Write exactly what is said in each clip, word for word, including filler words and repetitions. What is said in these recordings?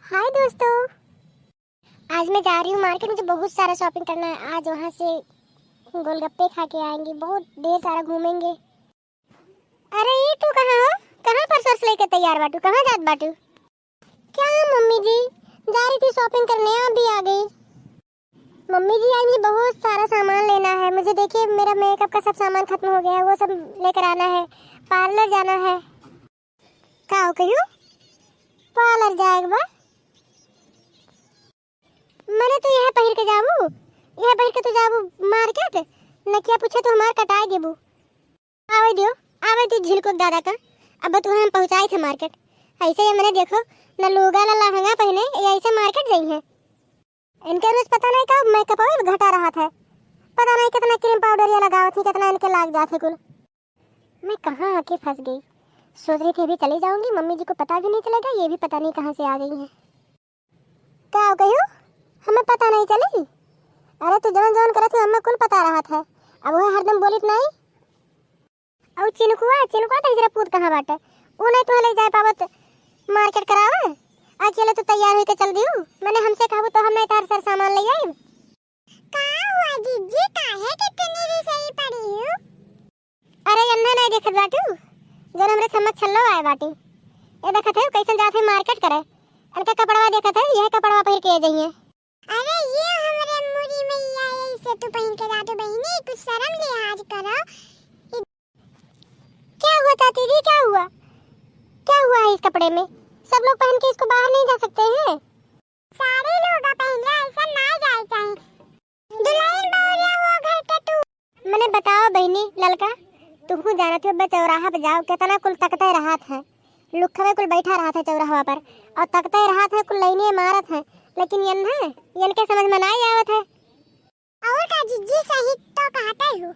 हाय दोस्तों, आज मैं जा रही हूँ मार्केट, मुझे बहुत सारा शॉपिंग करना है। आज वहाँ से गोलगप्पे खा के आएंगे, बहुत ढेर सारा घूमेंगे। अरे ये तू कहाँ हो? कहाँ पर्स वर्स लेके तैयार बाटू? कहाँ जात बाटू? क्या मम्मी जी, जा रही थी शॉपिंग करने, आप भी आ गई। मम्मी जी, आज मुझे बहुत सारा सामान लेना है। मुझे देखिए, मेरा मेकअप का सब सामान खत्म हो गया है, वो सब लेकर आना है। पार्लर जाना है। का हो कहियो? पार्लर जाएक बा? मने तू यह पहिर के जाबू, यह पहिर के तू जाबू मार्केट, नकिया पूछे तू हमार कटाए देबू। आवे दियो, आवे दियो झिलकुक दादा का, अब तू हम पहुँचाई थे मार्केट। ऐसे ये मने देखो, न लूगा न लहंगा पहने, ये ऐसे मार्केट जाई है। इनके रोज पता नहीं का मेकअप घटा रहत है, पता नहीं कितना क्रीम पाउडर ये लगावत ही, कितना इनके लाग जात है कुल। मैं कहाँ आके फंस गई। सोच रही थी अभी चली जाऊंगी, मम्मी जी को पता भी नहीं चलेगा, ये भी पता नहीं कहाँ से आ गई है। का कहियो? हमें पता नहीं चली? अरे तू जवन जवन करत हो हमें कुल पता रहत है, अब वो हरदम बोलित नहीं। और चिनकुआ, चिनकुआ तो हिजरा पूत कहाँ बाटे? ऊ नहीं तुहे ले जाए पावत मार्केट करावे। अकेले तू तैयार होके चल दियो। मने हमसे कहबू तो हम नहीं तार सर सामान ले आइब। का हुआ जिज्जी, काहे के इतनी रिसई पड़ी हो? अरे एन्हे नहीं देखत बाटू, जौन हमरे छम्मत छल्लो आए बाटी। ये देखत है कैसन जात है मार्केट करे। इनका कपड़वा देखत है, यह कपड़वा पहिर के जइए। अरे ये हमरे मुरी मैया, यही से तू पहिर के जाटू बहिनी, कुछ शर्म लिहाज करो। इ- क्या हुआ चाची जी, क्या हुआ? क्या हुआ है इस कपड़े में? सब लोग पहन के इसको बाहर नहीं जा सकते हैं? सारे लोग पहन ले, ऐसा ना जाए चाहे। दुल्हन बहुरिया हो घर के तू। मने बताओ बहिनी ललका, तुहू जानत हो बे चौराहा पे जाओ, कितना कुल तकते रहत है, लुखवे कुल बैठा रहत है चौराहा पर, और तकते रहत है, कुल लाइने मारत है, लेकिन यन्हे, यनके समझ में नहीं आवत है। और का जिज्जी सही तो कहते हो।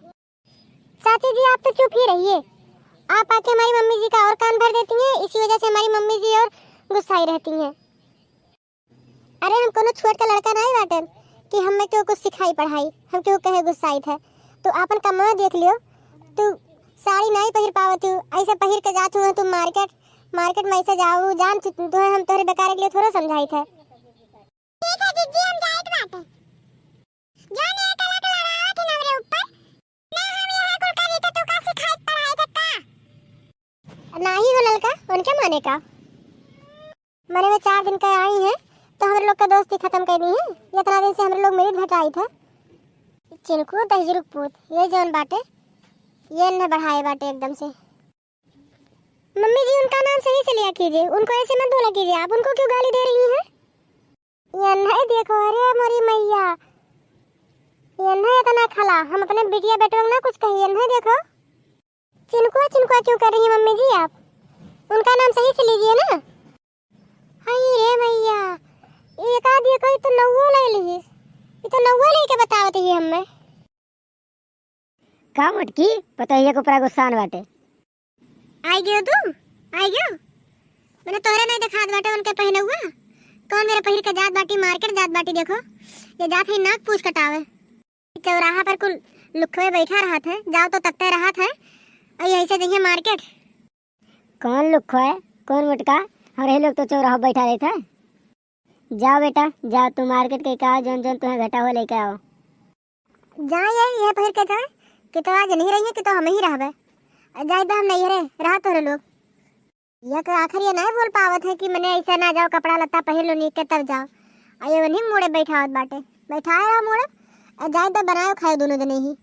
चाची जी आप तो चुप ही रहिए, आप आके हमारी मम्मी जी का और कान भर देती हैं, इसी वजह से हमारी मम्मी जी और गुस्साई रहती हैं। अरे हम कोनो छोट का लड़का नहीं बाटन कि हमें केहू कुछ सिखाई पढ़ाई, हम केहू कहे गुस्साइत है। तू आपन कमवा देख लियो, तू साड़ी नहीं पहिर पावत हूँ, ऐसे पहिर के जात हूँ तू मार्केट, मार्केट में ऐसे जाओ, जान तू, तुहे हम तोहरे बेकार के लिए थोड़ा समझाइत है। ठीक है जिज्जी, हम जाइत बाटे। जौन ये कला के लड़ावत है हमरे ऊपर, ना हम यहाँ कुल करी तो तू का सिखाई पढ़ाई थे का? नाही हो ललका, उनके माने का? मने में चार दिन का आई है, तो हमरे लोग का दोस्ती खत्म कर दी है। इतना दिन से हमरे लोग मिलित भेटाइत है। चिनकू दहिजरू पूत, ये जौन बाटे, ये न बढ़ाए बाटे एकदम से। मम्मी जी, उनका नाम सही से लिया कीजिए, उनको ऐसे मत बोला कीजिए। आप उनको क्यों गाली दे रही हैं? ये नहीं देखो, अरे मोरी मैया, ये नहीं इतना खला, हम अपने बिटिया बेटवा ना कुछ कही, ये नहीं देखो। चिनकुआ, चिनकुआ क्यों कर रही हैं मम्मी जी आप? उनका नाम सही से लीजिए ना। हाय रे मैया, एक आध ये कोई तो नौवो ले ली, ये तो नौवो लेके बतावत ही हमें। का मोटकी, पतोहिया के ऊपर गुस्सान बाटे? आई गयो तू, आई गयो। मने तोहरे नहीं देखात बाटे उनके पहनउआ? कौन मेरे पहिर के जात बाटी, मार्केट जात बाटी, देखो। ये जात है नाक पूछ कटावे। चौराहा पर कुल लुखवे बैठा रहत है, जाओ तो तकते रहत है। और यही से जइहे मार्केट। कौन लुखवे? कौन मोटका? हमरे लोग तो चौराहा बैठा रहत है। जाओ बेटा, जाओ तू मार्केट के का जौन जौन तुम्हें घटा हो लेके आओ। जा ये, ये पहिर के जा, कि तो आज नहीं रहिए कि तो हम ही रहबे। आ जाए बे हम नहीं रहे, रहा तोहरे लोग। यह तो आखिर ये नहीं बोल पावत है कि मने ऐसा ना जाओ, कपड़ा लत्ता पहिर लो नीक के तब जाओ। आ ये वहीं मुड़े बैठावत बाटे, बैठाए रहो मुड़े। आ जाए बे बनाओ खाओ दोनों जने ही।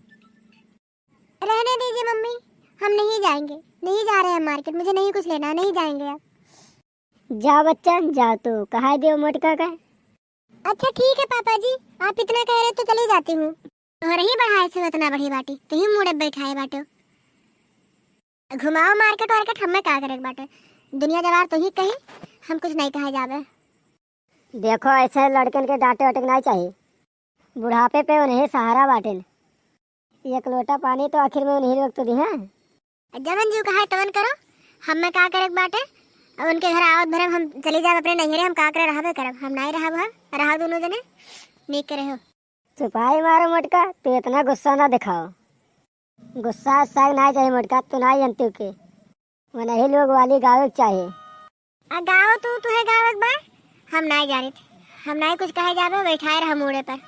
रहने दीजिए मम्मी, हम नहीं जाएंगे, नहीं जा रहे हैं मार्केट, मुझे नहीं कुछ लेना है, नहीं जाएंगे अब। जा बच्चा, जा तू, कहा दियो मोटका का। अच्छा ठीक है पापा जी, आप इतना कह रहे तो चली जाती हूँ। तोहरे ही बढ़ाए से इतना बड़ी बाटी, तू ही मुड़े बैठाए बाटो। घुमाओ मार्केट वार्केट, हमें का करे के बाटे? दुनिया जवार तो ही कही, हम कुछ नहीं कहे जाबे। देखो, ऐसे लड़कन के डांटे वाटे के नहीं चाहिए। बुढ़ापे पे उन्हें सहारा बाटेन। एक लोटा पानी तो आखिर में उन्हीं लोग तो दी हैं। जवन जीव कहा तवन करो, हमें का करे के बाटे? अब उनके घर आवत भरे हम चली जाब अपने नैहरे, हम का करे रहबे करब, हम नहीं रहब, हम रहो दोनों जने, नीक करे हो। चुपाई मारो मोटका, तू इतना गुस्सा ना दिखाओ। गुस्सा साग ना चाहिए मोटका, तू ना जनती के। वनही लोग वाली गावे के चाहे। आ गाओ तू, तुहे गावे के बा? हम नाहीं जानित, हम नाहीं कुछ कहे जाबे, बैठाए रह मूड़े पर।